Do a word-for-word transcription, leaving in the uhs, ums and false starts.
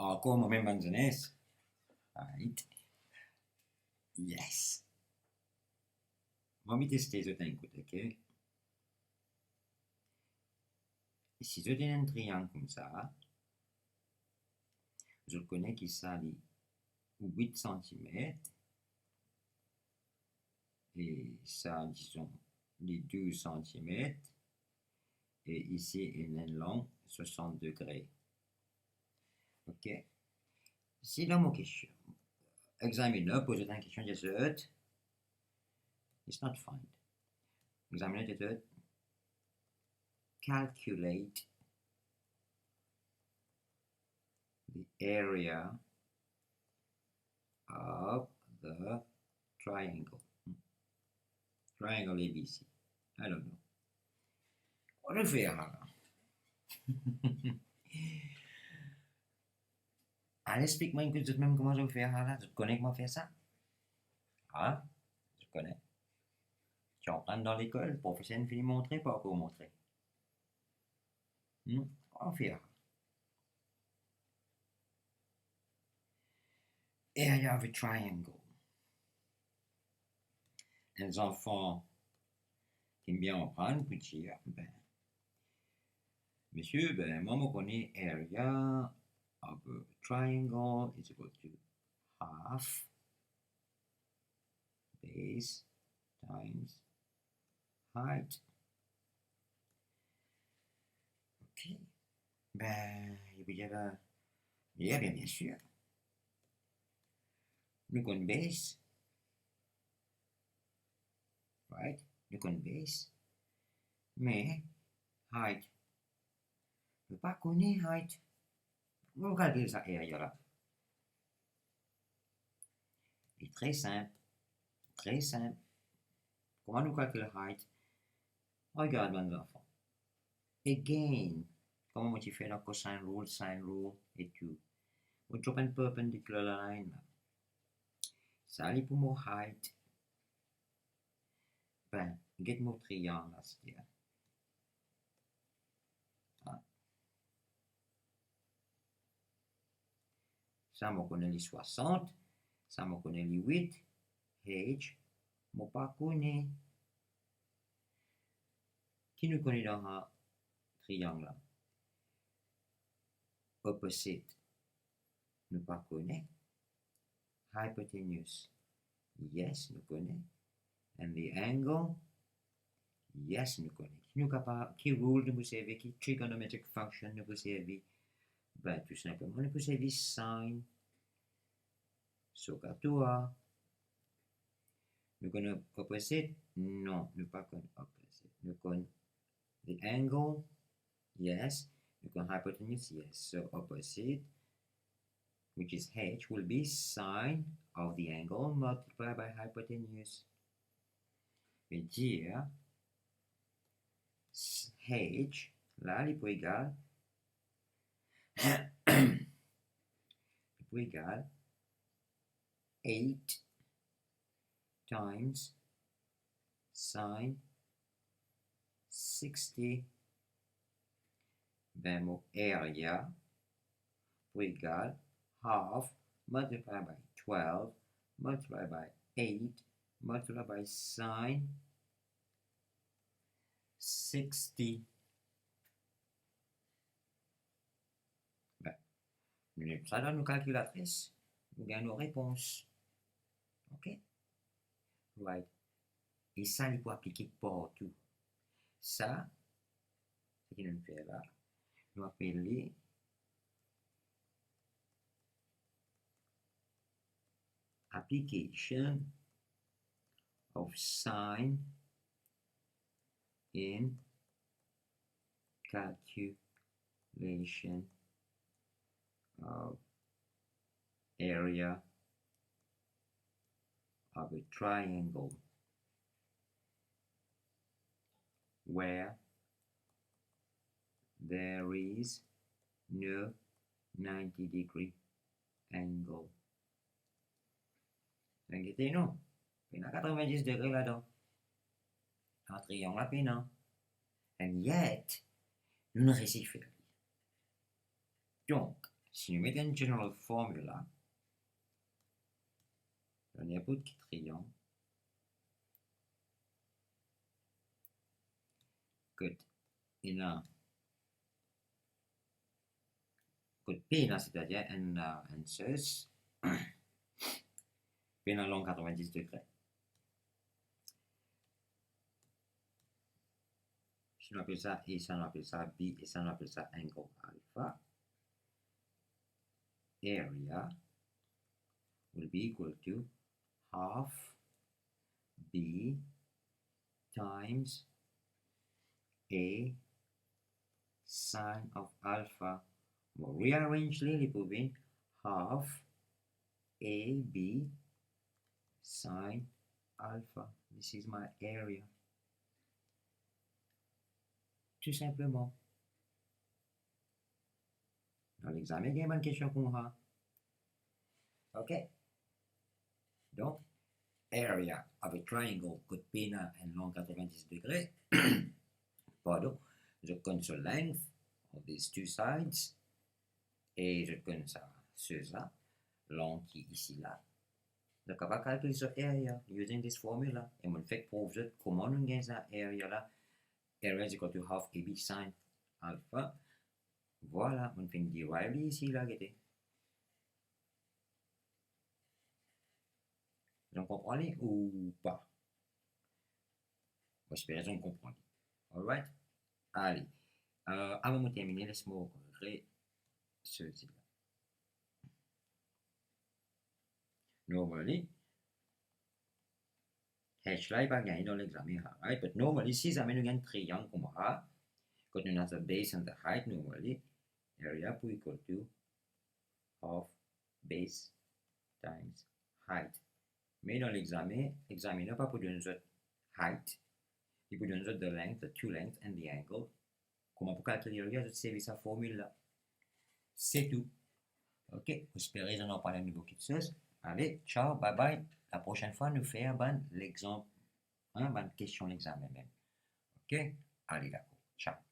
Ankor mo mem bann zenes. Right. Yes. Mo anvi teste zot enn kout, ok? Si zot ena enn triang koumsa, zot kone ki sa li wit santimet, e sa, dizon, li douz santimet, e isi ena enn lang swasant degre. Ok? Si dan mo kestion, examiner poz enn kestion, dir zot, it's not find. Examiner dir zot, calculate the area of the triangle. Triangle A B C. I don't know. Kot nou fer sa la? Al explik mwa enn kout zot mem kouma zot fer sa la. Zot kone kouma fer sa? Ha? Zot kone? Ti aprann dan lekol, profeser inn fini montre, pa ankor montre? Hmm? Kouma fer sa? Area of a triangle. Enn zanfan ki bien aprann pou dir, ben, misie, ben, mwa, mo kone area of a triangle is equal to half base times height. Ok. Ben, li pou dir, ben, yeah, bien, bien sir. Nou konn base. Right? Nou konn base. Me height, nou pa kone height. Kouma nou kalkil sa area la? Li tre sinp. Tre sinp. Kouma nou kalkil height? Regard, bann zanfan. Again, kouma mo ti fer dan cosine rule, sine rule e tou. Mo drop enn perpendicular line la. Sa li pou mo height. Ben, get mo triang la, sete la. Ah. Sa mo kone li swasant, sa mo kone li wit, H, mo pa kone. Ki nou kone dan sa triang la? Opposite, nou pa kone. Hypotenuse, yes, nou kone. And the angle, yes, nou kone. Ki nou kapav, ki rule nou pou servi, ki trigonometric function nou pou servi? Ben, tou sinpleman, nou pou servi sine. So, katou a. Nou konn opposite? Non, nou pa konn opposite. Nou konn the angle, yes. Nou konn hypotenuse, yes. So, opposite, which is H, will be sine of the angle multiplied by hypotenuse. Vedir, s-, H, la, li pou egal, li pou egal eight times sine sixty. Ben, mo area pou egal half multiplied by twelve multiplied by eight multiplied by sine sixty. Ben, nou met sa dan nou kalkilatris, nou gagn nou repons. Ok? Right. E sa, li pou aplike partou. Sa, seki nou fer la, nou apel li application of sine in calculation of area of a triangle where there is no ninety degree angle. Zot gete, non? Pena katrovin-dis degre ladan. Dan triang la pena. And yet, nou resi fer li. Donk, Si nou met enn general formula, dan ninport ki triang, kot ena, kot P ena, setadir enn, enn sez, P ena lang katrevin-dis degre. Si nou apel sa A, sa nou apel sa B, e sa nou apel sa angle alfa, area will be equal to half B times A sine of alpha. Mo rearrange li, li pou vinn half A B sine alpha. This is my area. Tou sinpleman. Dan lexame, gagn bann kestion koumsa. Ok? Donk, area of a triangle kot P ena enn lang katrevin-dis degre. Pardon, zot konn so length of these two sides, e zot konn sa sez la, lang ki isi la. Zot kapav kalkil so area using this formula. E mo fek prouv zot kouma nou gagn sa area la. Area is equal to half A B sine alpha. Vwala, mo finn derive li isi la, gete. Zot konpran li ou pa? Mo espere zot konpran li. Alright? Ale. Euh, avan mo termine, les mo re sezi la. Normally, H la, li pa gagn dan lexame, right? But normally, si zame nou gagn triang koumsa, kot nou ena the base and the height, normally, area pou equal to half base times height. Me dan lexame, examiner pa pou donn zot height, li pou donn zot the length, the two length and the angle. Kouma pou kalkil area, zot servi sa formil la. Se tou. Ok, mo espere zot ena aprann enn nouvo kiksoz. Ale, ciao, bye bye. Laprosenn fwa, nou fer bann lexanp, hein, bann kestion lexame mem. Ok? Ale, dakor. Ciao.